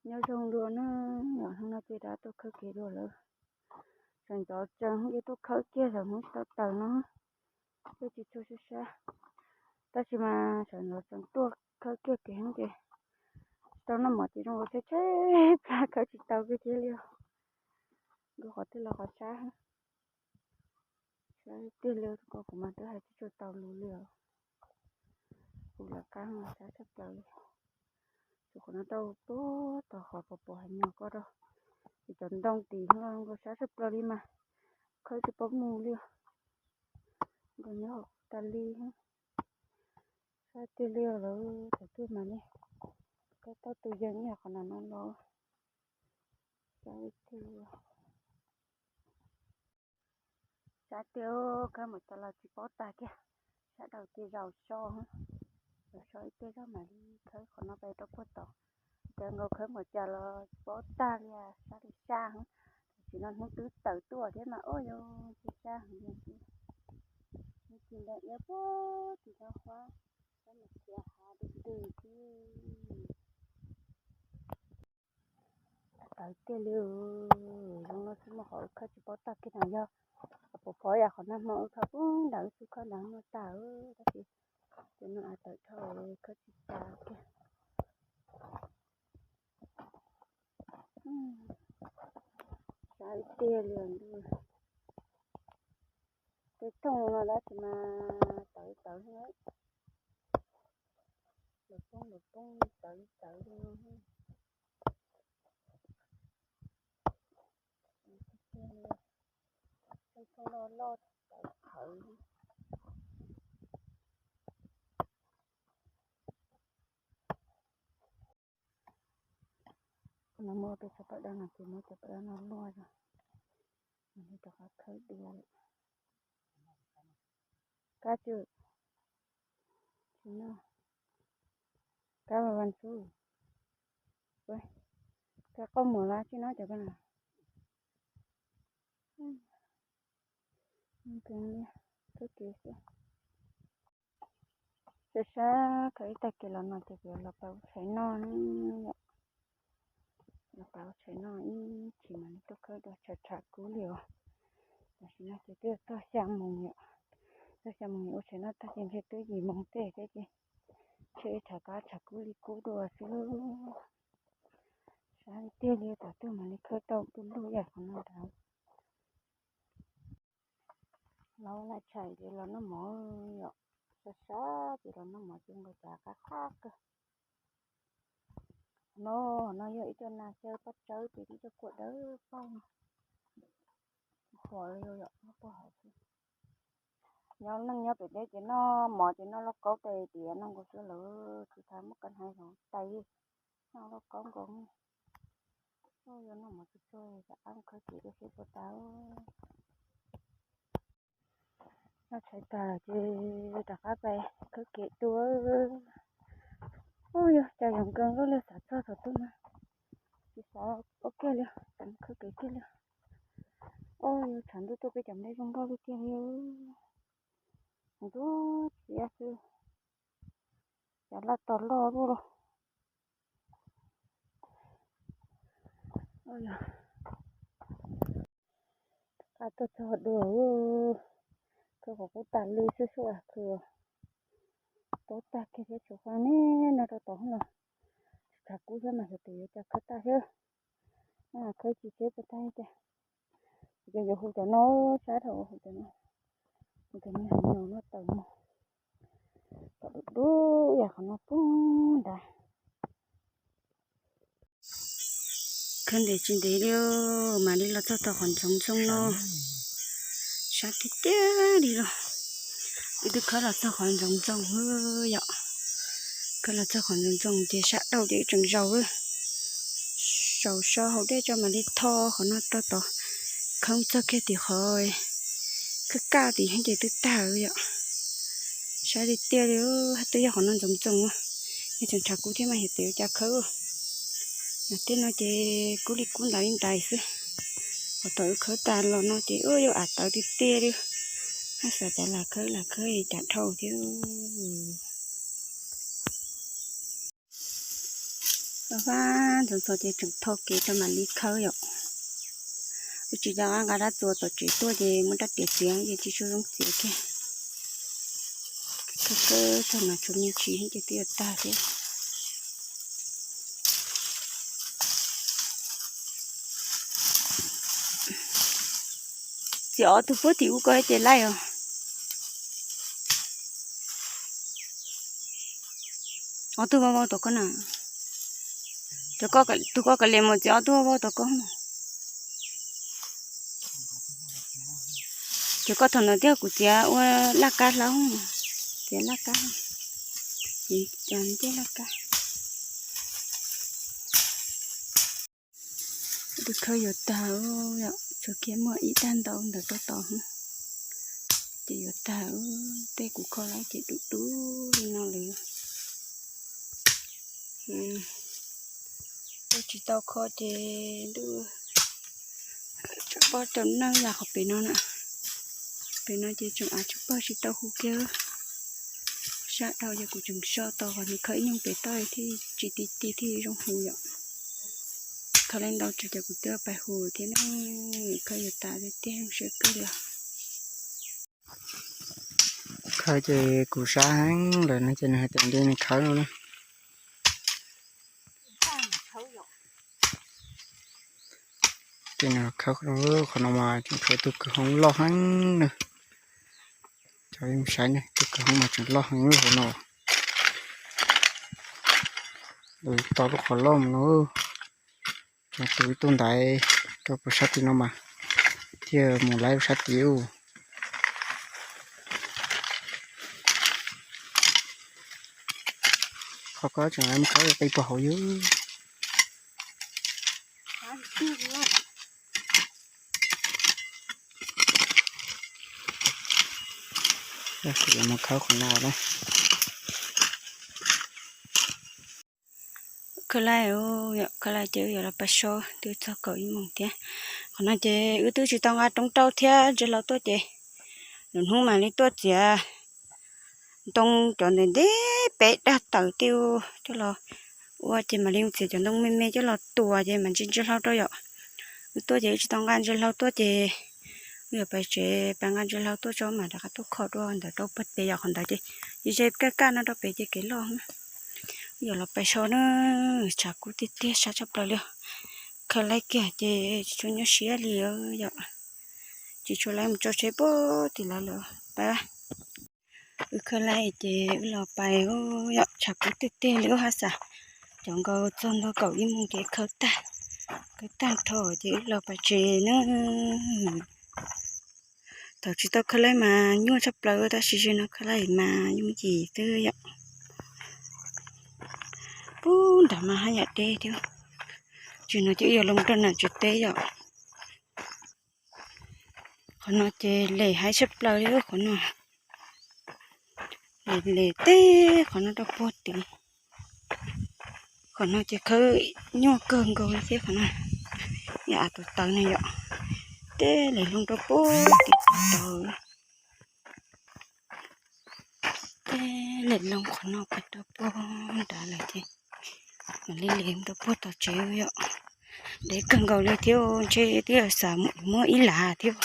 Nyob zoo dua na, yog hnub no ces rov tuaj khawb kev dua lawm. Sawv ntxov tsees ces tuaj khawb kiag thaum hnub tau taws no, twb tsis tshua sab sab. Tab sis mas sawv ntxov tsees tuaj khawb kiag kev ces tsis tau noj mov ces zoo nkaus tshaib tshaib plab khawb tsis tau kiag thiab li. Nkaus qhov twg los qhov sab, sab tiag li, kuv mas twb hais tsis tshua tau lus li os. Kuv lawv qab no sab tshaj plaws li. Tsuas qhov no rau puag tod qhov pos pos heev nyuag ko rau, ces cov ntoo tim no nkaus sab tshaj plaws li mas khawb tsis paub mus li os. Nkaus nyob hauv tas li, sab tiag li lawm. Thaum twg mas li khawb tau tus yees ib yam qhov no no los, sab tiag li. Sab tiag, khawb mus tas los tsis paub tag kiag. Sab daus ces zaum so, zaum so ib pliag zog mam li khawb qhov no pem rau puag tod. Cov nkaus khawb mus tas los tsis paub tag li, sab li sab heev. Tam sim no hnub twb tawm tuaj thiab mas ua yus cia sab heev li xwb. Hnub ci ntawd iab puag tim no huab, sab mus khiav hav dwg dwg xwb. Tawv tiag li, zoo no tsis muaj qhov khawb tsis paub tag kiag no yog, pom pom yam qhov nag hmo wb khawb puag nram wb xub khawb nram no tag, tab sis cov no av tawm dhau khawb tsis tas kiag. Sab tiag li ntuj. Tej thooj no dab tsi mas tawv tawv li, lawv poob lawv poob tawv tawv li no. Tej thooj loj loj tawv tawv. Kuv no muaj peb cov paj dab no ces muab cov paj dab no luaj zog, mam li rov qab khawb dua lawm. Kab tsw, tsis noj, kab vas vas xub, kab qoj muag los tsis noj cov ko na. Khawb kev xwb. Sab sab khawb ib tag kev los no ces kuv los pab ua tshais noj, los pab ua tshais noj ib chim mam li tuaj khawb dua, tshav tshav kub li os. Tam sim no ces twb txog xya moos yom, txog xya moos ua tshais noj tag ces ntshe twb yim moos tej thiab ces ntshe tshav kab tshav kub li kub dua xwb. Sab li tiag li, tam twg mam li khawb tau du lug ib yam qhov no ntag. Los ua tshais ces los noj mov yom, sab sab ces los noj mov ces nkaus cav qab qab kawg. No, no yog ib co nas xyaw paj tsawb ces ib co kua dawb paug, huam li yom, nyob pog hauv xwb. Nyob neej nyob pem teb ces noj mov ces noj lauj kaub tais diav no nkaus xwb lawm, tsis tas muaj kab hnav hauv tais li, noj lauj kaub nkaus. Yuav noj mov txog txog rov qab mus khawb kev dua seb puas tau. Noj tshais tas ces rov qab pais khawb kev dua. Ub, yog cas yoov kawg nkaus li, xav txog thaum twg mas tsis xav ua kiag li, xav mus khawb kev kiag li. Ub, yuav tshav ntuj tuaj peb cov nplej zoo nkauj tiag tiag li. Ntxub xiab xwb, cov laj tos loj luaj li. Qab tuaj txog dua, khawb qhov qub tas li xwb xwb, khawb tau tag kiag thiab tsuas qhov niag no rau tod los tshav kub thiab mas xyov tes yuav cas khawb tag thiab. Khawb tsis seb puas tag tiag. Ces yuav hu cov no, sab dhau hu cov no, hu cov no heev no no tawm mus, tawm dub dub yam qhov no pub nrad. Khawb ntev tsis ntev li, mam li los txog tau qhov ntxoov ntxoo no. Sab tiag tiag li los, wb twb khawb los txog qhov ntxoov ntxoo yom. Khawb los txog qhov ntxoov ntxoo ces sab dhau ces wb tseem zaum, zaum so hauv dej tso mam li tho qhov no rau tod. Khawb txog kiag tim qhov kaj kaj tim ces twb tag yom. Sab tiag tiag li, twb yog qhov no ntxoov ntxoo, yog tseem tshav kub thiab mas xyov tes yuav cas khawb. Mas tej no ces kub li kub ntais li ntais xwb. Qhov tod wb khawb tas los no ces ua yuav av tawv tiag tiag li. Haj xav cas lam khawb lam khawb cas dhau thiab. Vaj ntxov ntxov ces tseem tho kev rau mam li khawb yom. Wb tsis tau nqa dab txuas tom tsev tuaj ces muab rab riam txiav ces tsis tshua zoo txiav kiag. Khawb khawb txog mas tshuav me ntsis ces twb yuav tag thiab. Txiav ob tug puag tim ub ko ces laij os. Ob tug vau vau tom koj na. Cov koj, tus koj kav liam mus txiav ob tug vau vau tom koj. Cov koj thaum ntawd thiab kuv txiav ua laj kab hlaub, txiav laj kab, txiav ncej laj kab. Twb khawb yuav tag, tshuav kiag muaj ib tag ntau ntawm rau tod, ces yuav tag. Tej kuv kho laib ces dub dub li no lawm. Ua tsis tau kho ces ntuj, tsam pob rau nawb, yam qhov pem no na. Pem no ces tseem av tsam pob tsis tau hu kiag. Sab dhau ces kuv tseem so tau qhov nws khawb ib nyuag pem toj thiaj tsis ti ti thiaj zoo hu yom. Khawb laib ntau tsam ces kuv twb pais hu thiab na. Khawb yuav tas tiag tiag zoo siab kawg li. Khawb ces kuv sab heev lawm no ces nws hais tias nti nws khawb no na. Ces nws khawb qhov no mas tseem tshuav tus kwv hoob loj heev na. Cov saib ne, tus kwv hoob mas tseem loj heev lub hauv no. Lawv tau lub qhov loj mus no. Cov tus ib tug ntaiv rau puag sab tim no mas thiaj mus laib sab tim ub. Qhov ko tseem mus khawb qi puag hauv yus. Yog kuv yuav mus khawb qhov no na. Khawb laib, khawb laib ces wb yuav los pais so twb txog kaum ib moos thiab. Qhov no ces wb twb tsis tau nqa roob rau thiab ntsia hlau tuaj ces lwm hnub mam li tuaj txiav ntoo cov ntev ntev peb dag tawm tej coj los ua ces mam li txiav cov ntoo me me coj los tuas ces mam ntsia ntsia hlau rau yom. Wb tuaj ces wb tsis tau nqa ntsia hlau tuaj ces wb yuav pais tsev pais nqa ntsia hlau tuaj tso mam rov qab tuaj kho dua ntawm rau puag pem yom, qhov ntawd ces ze kaj kaj no rau pem ces kev loj na. Wb yuav los pais so na, tshav kub tiag tiag sab tshaj plaws li. Khawb laib kiag ces tsis tshua nyuaj siab li yom. Tsis tshua laib mus tso tsheb puag tim lawv lawm pab. Wb khawb laib ces wb los pais yom, tshav kub tiag tiag li ub hab xas. Cov nkaus txog ntua kaum ib moos ces khawb tag, khawb tag nrho ces wb los pais tsev na. Thaum tsis tau khawb laib mas nyuaj tshaj plaws tab sis zaum no khawb laib mas yooj yim xwb yom. Pub nrad mas haj yam deb thiab. Zaum no ces wb yuav loo rau nram tsev teb yom. Qhov no ces lem haib tshaj plaws li qhov no. Lem lem teb qhov no rau puag tid. Qhov no ces khawb nyuaj kawg nkaus li thiab qhov no. Yam av tawv tawv no yom. Teb lem loo rau puag tid tawv. Teb lem loo qhov no pais rau puag nrad lawm ces mam li lem rau puag tom tsev yom. Deb kawg nkaus li thiab, ntshe twb yuav xav muab ib lav thiab.